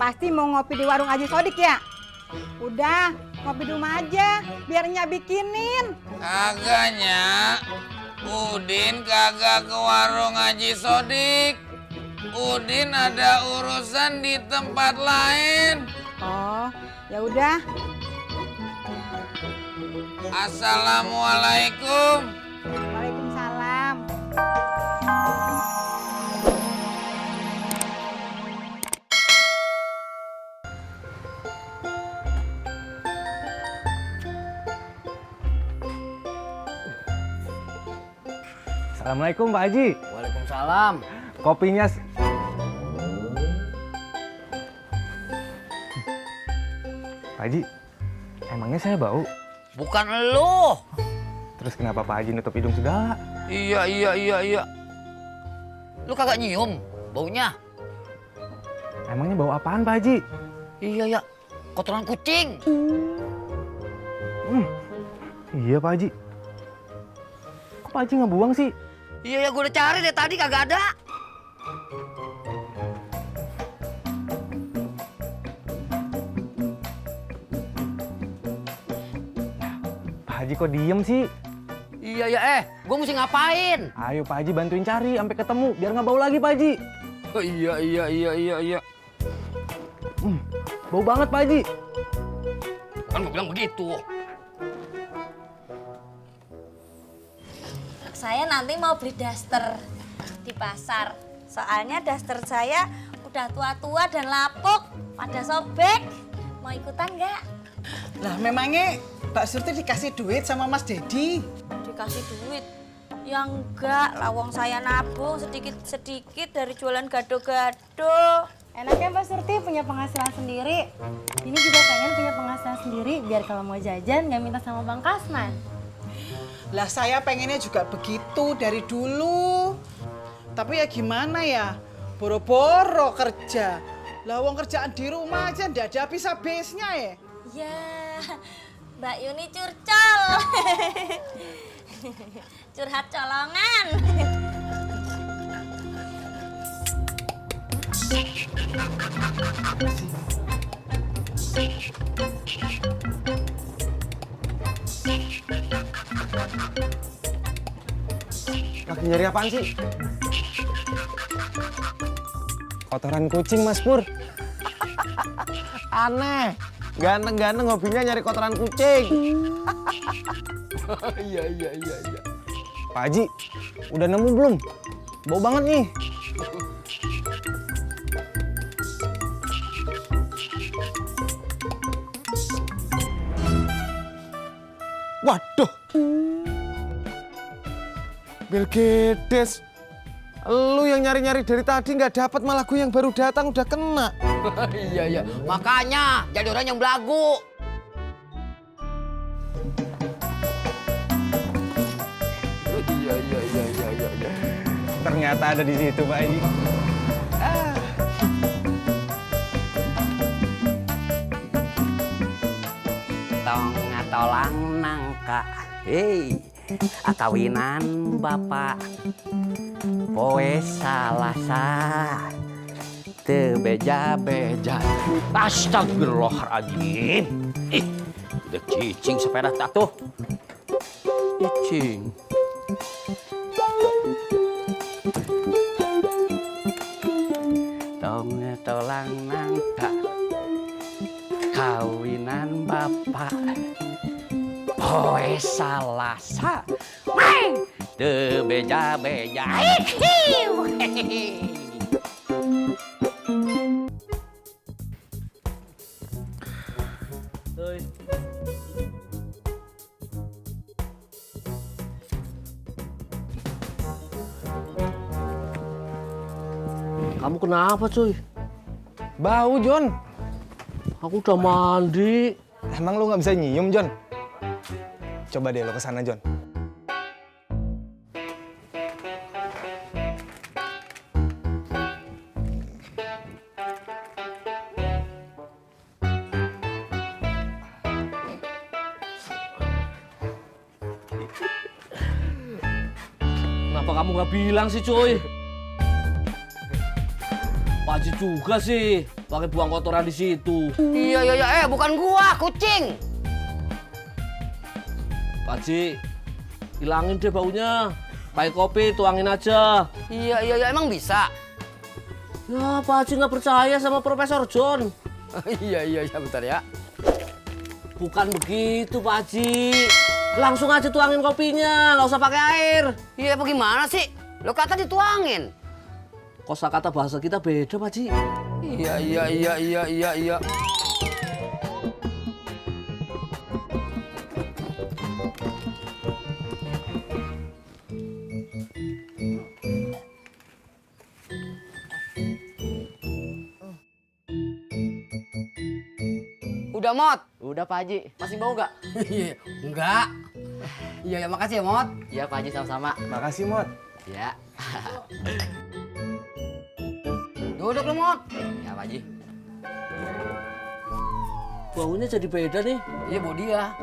Pasti mau ngopi di warung Haji Sodik ya? Udah, ngopi di rumah aja, biar Nyak bikinin. Kagak, Nyak. Udin kagak ke warung Haji Sodik. Udin ada urusan di tempat lain. Oh, ya udah. Assalamualaikum. Waalaikumsalam. Assalamualaikum Pak Haji. Waalaikumsalam. Kopinya Pak Haji, emangnya saya bau? Bukan elu. Terus kenapa Pak Haji nutup hidung segala? Iya. Lu kagak nyium baunya? Emangnya bau apaan Pak Haji? Iya, kotoran kucing. Iya Pak Haji. Kok Pak Haji nggak buang sih? Iya, gue udah cari deh tadi kagak ada. Pak Haji kok diem sih? Iya, gue mesti ngapain? Ayo Pak Haji bantuin cari sampai ketemu biar nggak bau lagi Pak Haji. Oh, iya. Bau banget Pak Haji. Kan gue bilang begitu. Saya nanti mau beli daster di pasar. Soalnya daster saya udah tua-tua dan lapuk, pada sobek. Mau ikutan nggak? Lah memangnya Mbak Surti dikasih duit sama Mas Dedi? Dikasih duit? Ya enggak, lawang saya nabung sedikit-sedikit dari jualan gado-gado. Enaknya Mbak Surti punya penghasilan sendiri. Ini juga pengen punya penghasilan sendiri biar kalau mau jajan nggak minta sama Bang Kasman. Lah saya pengennya juga begitu dari dulu. Tapi ya gimana ya, boro-boro kerja. Lah wong kerjaan di rumah aja ndak ada habis-habisnya ya. Ya, Mbak Yuni curcol. Curhat colongan. Lagi nyari apaan sih? Kotoran kucing Mas Pur. Aneh. Ganteng-ganteng hobinya nyari kotoran kucing. Iya. Pak Haji, udah nemu belum? Bau banget nih. Waduh. Bilgedes. Lu yang nyari-nyari dari tadi nggak dapat, malah gue yang baru datang udah kena. Iya. Makanya jadi orang yang belagu. Iya. Ternyata ada di situ, Pak Haji. Tolang nangka. Hei, akawinan bapak. Poe salasa. Teu beja-beja. Astagfirullahaladzim. Udah cicing sepeda tak tuh. Cicing. Tolang nangka. Kawinan bapak. Poe salasa. Weng! Teu beja-beja. Kamu kenapa cuy? Bau, John. Aku udah mandi. Emang lu nggak bisa nyium, John? Coba deh lo kesana, John. Kenapa kamu nggak bilang sih cuy? Pak Haji juga sih. pakai buang kotoran di situ. Iya, bukan gua, kucing. Pak Haji, hilangin deh baunya. Pakai kopi, tuangin aja. Iya, emang bisa. Ya, Pak Haji nggak percaya sama Profesor John. Iya, bentar ya. Bukan begitu, Pak Haji. Langsung aja tuangin kopinya, nggak usah pakai air. Iya, bagaimana sih? Lo kata dituangin. Kosakata bahasa kita beda, Pak Haji. Iya. Udah, Mot. Udah Pak Haji, masih mau nggak? Enggak. Iya, makasih ya, Mot. Iya Pak Haji sama-sama. Makasih, Mot. Ya. Duduk lo, Mot. Ya Pak Haji. Baunya jadi beda nih. Iya, bau dia.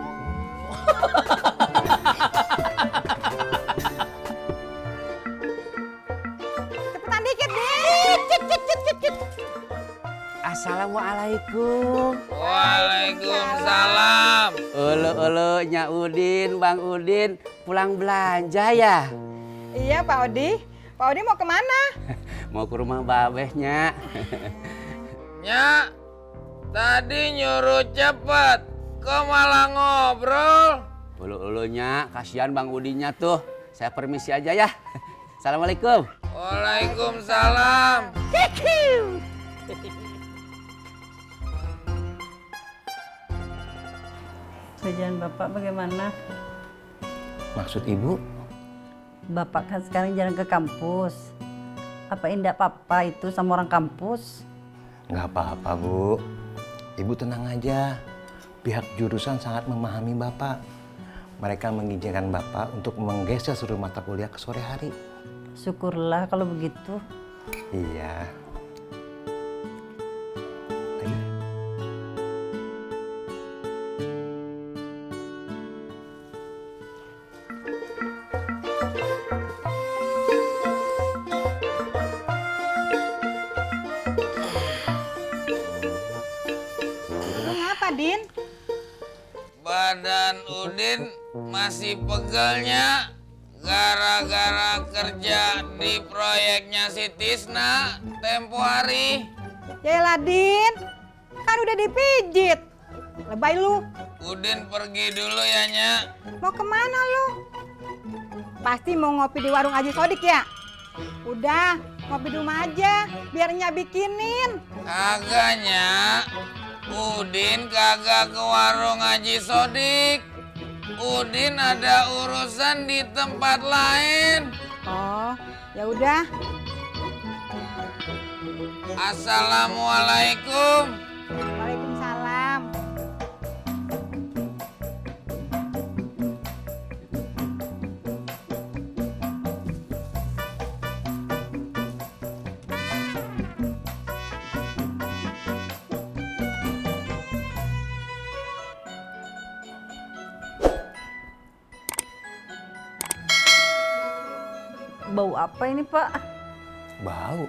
Cepetan dikit, Din. Cit. Assalamualaikum. Waalaikumsalam. Olo Nya Udin, Bang Udin, pulang belanja ya? Iya, Pak Odi. Pak Odi mau kemana? Mau ke rumah babehnya. Nya, tadi nyuruh cepet, kok malah ngobrol? Olo Nya, kasihan Bang Udinnya tuh. Saya permisi aja ya. Assalamualaikum. Waalaikumsalam. Kerjaan Bapak bagaimana? Maksud Ibu? Bapak kan sekarang jarang ke kampus. Apa indah papa itu sama orang kampus? Nggak apa-apa, Bu. Ibu tenang aja. Pihak jurusan sangat memahami Bapak. Mereka mengizinkan Bapak untuk menggeser seluruh mata kuliah ke sore hari. Syukurlah kalau begitu. Iya. Ayo. Kenapa, Din? Badan Udin masih pegelnya gara-gara kerja di proyeknya si Tisna tempo hari. Yaelah, Din. Kan udah dipijit. Lebay lu. Udin pergi dulu ya, Nya. Mau kemana lu? Pasti mau ngopi di warung Haji Sodik ya? Udah, ngopi di rumah aja. Biar Nya bikinin. Kagak, Nya. Udin kagak ke warung Haji Sodik. Udin ada urusan di tempat lain. Oh, ya udah. Assalamualaikum. Waalaikumsalam. Bau apa ini, Pak? Bau.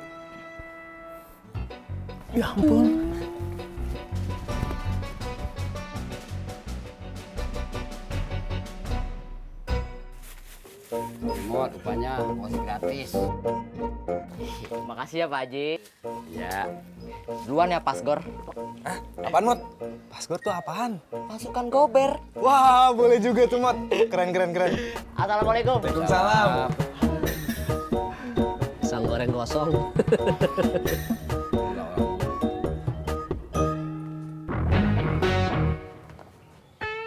Ya ampun. Mot, rupanya masih gratis. Makasih ya Pak Haji. Ya. Duluan ya, Pasgor. Apaan, Mot? Password tuh apaan? Pasukan gober. Wah, boleh juga tuh, Mot. Keren. Assalamualaikum. Waalaikumsalam. Pisang goreng kosong.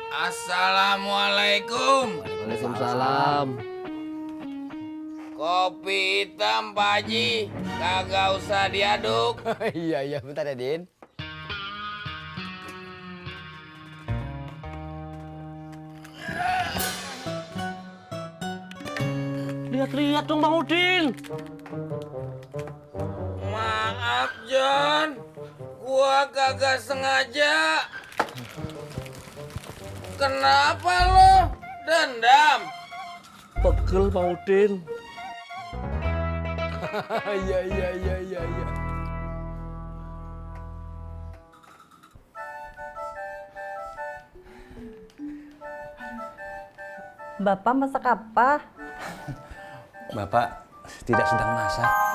Assalamualaikum. Waalaikumsalam. Kopi hitam, Pak Haji. Kagak usah diaduk. Iya, bentar ya, Din. Lihat-lihat dong Bang Udin. Maaf, John. Gua kagak sengaja. Kenapa lo dendam? Pegel Bang Udin. Iya. Bapak masak apa? Bapak tidak sedang masak.